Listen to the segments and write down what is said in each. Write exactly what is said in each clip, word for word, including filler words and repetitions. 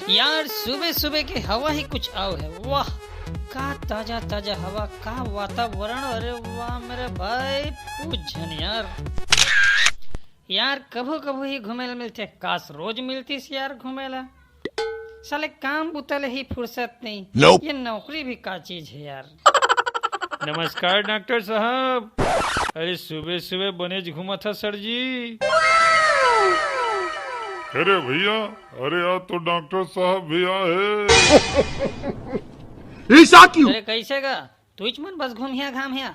यार, सुबह सुबह के हवा ही कुछ आव है। वाह, का ताजा ताजा हवा, का वातावरण। अरे वाह मेरे भाई, पूछ झन यार। यार, कभू कभू ही घूमे ला मिलथे, काश रोज मिलतीस यार घूमे ला। साले काम बुता ले ही फुर्सत नहीं। Nope। ये नौकरी भी का चीज है यार। नमस्कार डॉक्टर साहब। अरे सुबह सुबह बनेच घूमत हा सर जी। अरे भैया, अरे यार तो डॉक्टर साहब भी आए। ऐसा क्यों? अरे कैसे गा? तुइच मन बस घूमिया घामिया।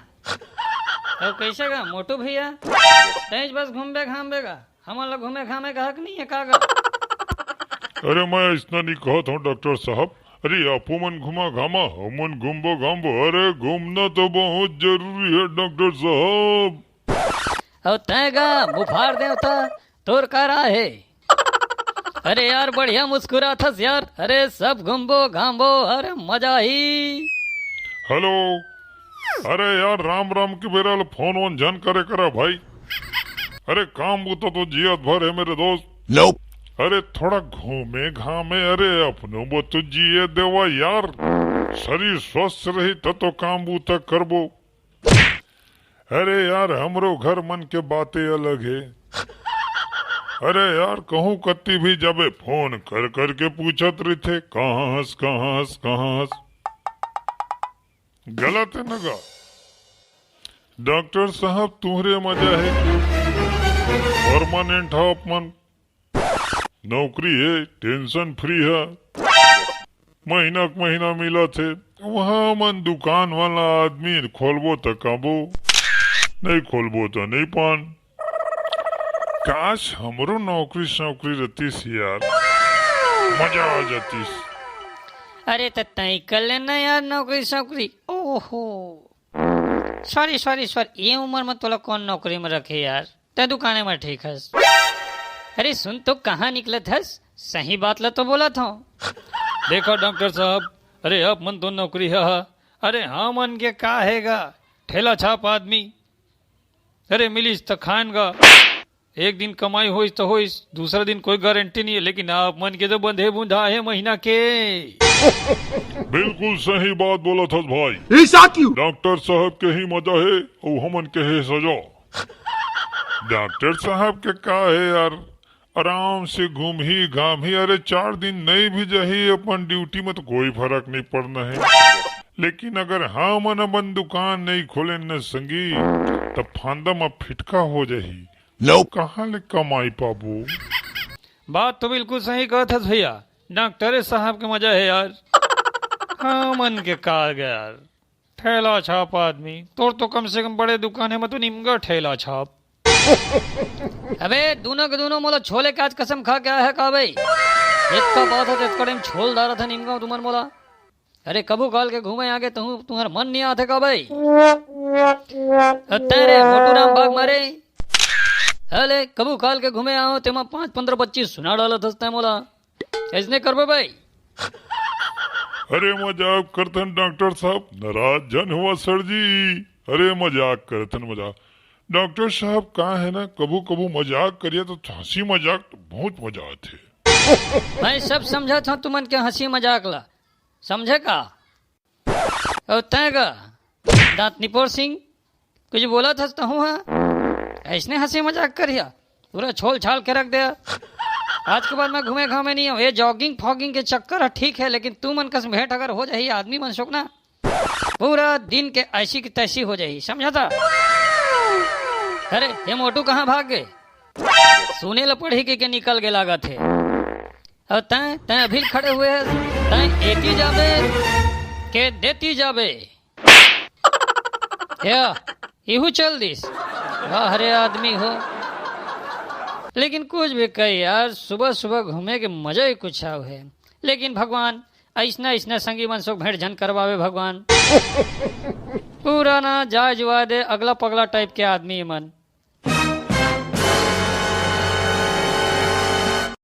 अउ कैसे गा मोटू भैया? तैंच बस घूमबे घामबे गा? हमन ला घूमे घामे का हक नहीं है का गा? अरे मैं ऐसना नहीं कहत हूँ डॉक्टर साहब। अरे आपो मन घूमा घामा, हमन घूमबो घामबो। अरे घूमना तो बहुत जरूरी है डॉक्टर साहब। अउ तैं गा मुफार देवता, तोर का राय हे? अरे यार बढ़िया मुस्कुराथस यार। अरे सब घूमबो घामबो, अरे मजा ही। हेलो, अरे यार राम राम के बेरा ले फोन वोन झन करे करा भाई। अरे काम बुता तो जियत भर है मेरे दोस्त। Nope। अरे थोड़ा घूमे घामे, अरे अपनो बर तो जिए देवा यार। शरीर स्वस्थ रही त तो काम बुता करबो। अरे यार हमरो घर मन के बातें अलग है। अरे यार कहूँ कत्ती भी जाबे फोन कर कर के पूछत रहिथे, कहाँ हस, कहाँ हस, कहाँ हस? गलत है न गा? डॉक्टर साहब तुहरे मजा है, परमानेंट हो अपन। नौकरी है, टेंशन फ्री है, महीना के महीना मिलत हे। वहाँ मन दुकान वाला आदमी खोलबो त काबो, नहीं खोलबो त नहीं पान। काश हमरो नौकरी सौकरी रहतीस यार, मजा आ जातीस। अरे त तई कर लेना यार नौकरी सौकरी। ओहो, सॉरी सॉरी सॉरी, ये उम्र में तोला कौन नौकरी में रखे यार? तै दुकाने में ठीक हस। अरे सुन तो, कहाँ निकलत हस? सही बात ला तो बोलत हूँ। देखो डॉक्टर साहब, अरे आप मन तो नौकरी हा, अरे हाँ मन के का हे गा, ठेला छाप आदमी। अरे मिलिस त खाएन गा, एक दिन कमाई होइस त होइस, दूसरा दिन कोई गारंटी नहीं है, लेकिन आप मन के तो बंधे बुंधा है महीना के। बिल्कुल सही बात बोलत हस भाई। ऐसा क्यों? डॉक्टर साहब के ही मजा है, अउ हमन के है सजा। डॉक्टर साहब के का है यार, आराम से घूमही घामही, अरे चार दिन नहीं भी जाही अपन ड्यूटी में तो कोई फर्क नहीं पड़ना है। लेकिन अगर हमन अपन दुकान नहीं खोले न संगी, तब फांदा में फिटका हो जाही। Nope। कहाँ ले कमाई पाबो? बात तो बिल्कुल सही कहत हस भैया, डॉक्टर साहब के मजा है यार। हमन के का गा यार, ठेला छाप आदमी, तोर तो कम से कम बड़े दुकान हे, मैं तो निमगा ठेला छाप। अबे दूनों के दूनों मोला छोले के आज कसम खा के आए हे का बे? जितका बात हे, तितका टाइम छोल डारत हे निमगा तुमन मोला। अरे कभू काल के घूमे आगे तहूँ तुम्हर मन नहीं आथे का बे? अ, तैं रे मोटू राम भाग मारे। अले कभू काल के घूमे आओ तेमा पाँच, पन्द्रह, पच्चीस सुना डालत हस तैं मोला। ऐसने करबे भाई? अरे मजाक करथन डॉक्टर साहब, नाराज झन हुआ सर जी। अरे मजाक करथन, मजाक। डॉक्टर साहब का है ना, कभू कभू मजाक करिया तो हंसी मजाक तो बहुत मजा आथे। मैं सब समझत हूँ तुमन के हंसी मजाक ला, समझे का? अउ तैं गा दांत निपोर सिंह, कुछ बोलत हस तहूँ हा? ऐसने हंसी मजाक करिया, पूरा छोल छाल के रख दे। आज के बाद मैं घूमे घामे नहीं हूँ। ये जॉगिंग फॉगिंग के चक्कर है ठीक है, लेकिन तुमन कस भेंट अगर हो जाही आदमी मन सोक ना, पूरा दिन के ऐसी की तैसी हो जाही, समझा था? अरे ये मोटू कहाँ भाग गए? सुने ल पड़ही के, के निकल के लागत हे। अउ तैं, तैं अभी खड़े हुए है, तैं एती जाबे के देती जाबे? या, इहू चल दिस। वाह रे आदमी हो। लेकिन कुछ भी कही यार, सुबह सुबह घूमे के मजा ही कुछ आव है। लेकिन भगवान, ऐसना ऐसना संगी मन सोक भेंट झन करवावे भगवान। पूरा ना जाय जुआ दे, अगला पगला टाइप के आदमी मन।